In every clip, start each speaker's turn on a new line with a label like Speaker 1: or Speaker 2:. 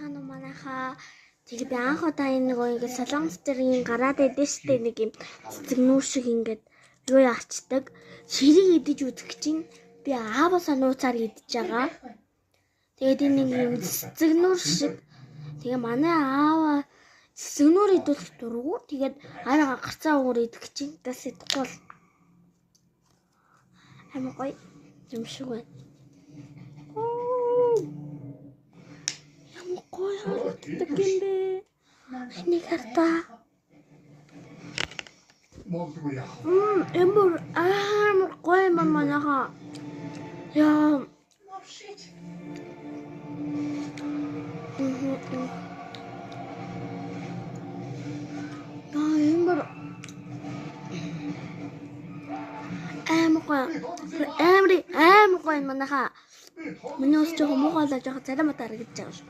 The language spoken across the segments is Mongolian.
Speaker 1: Байцгаана уу манайхаа. Тэгээ би анх удаа энэ нөгөө ингээд солонгос дээр юм гараад байдсан шүү дээ, нэг юм цэцэгнүүр шиг ингээд юу яачдаг. Ширийг идэж үзэх чинь би ааваасаа нууцаар идэж байгаа. Тэгээд энэ нэг юм цэцэгнүүр шиг. Тэгээ манай аава цэцэгнүүр идүүлэх дурггүй. Тэгээд араа гарцаа өөр идэх чинь газ идэхгүй бол амар гоё юм шиг байна. Ямар гоё харагддаг юм бэ? Энийг хартаа. Ямар амар гоё юм манайхаа. Яа. Ямар амар гоё. Амар амар гоё манайхаа. Миний ус жоохон муухай л жоохон царай мата харагдаж байгаа шүү.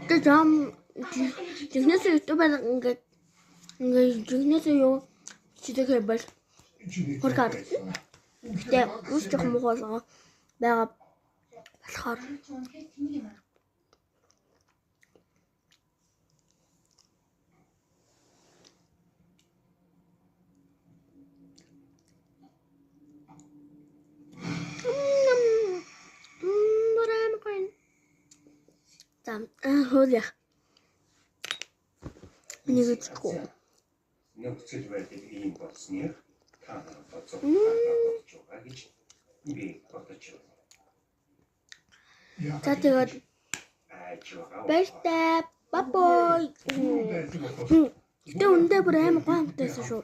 Speaker 1: Тэгээ жам жигнэсээ YouTube-аар ингээд жигнэсээ юу чидэхэ бол хургаад. Гэтэ ус жоохон муухай байгаа болохоор за хуулах. Миний үзэхгүй.
Speaker 2: Нөхцөл байдал ийм болсных та нар бодож байгаа гэж би бодож байна.
Speaker 1: За тэгээд баяртай. Bye bye. Гэтэ үндэ бүр амар гоё амтайсан шүү.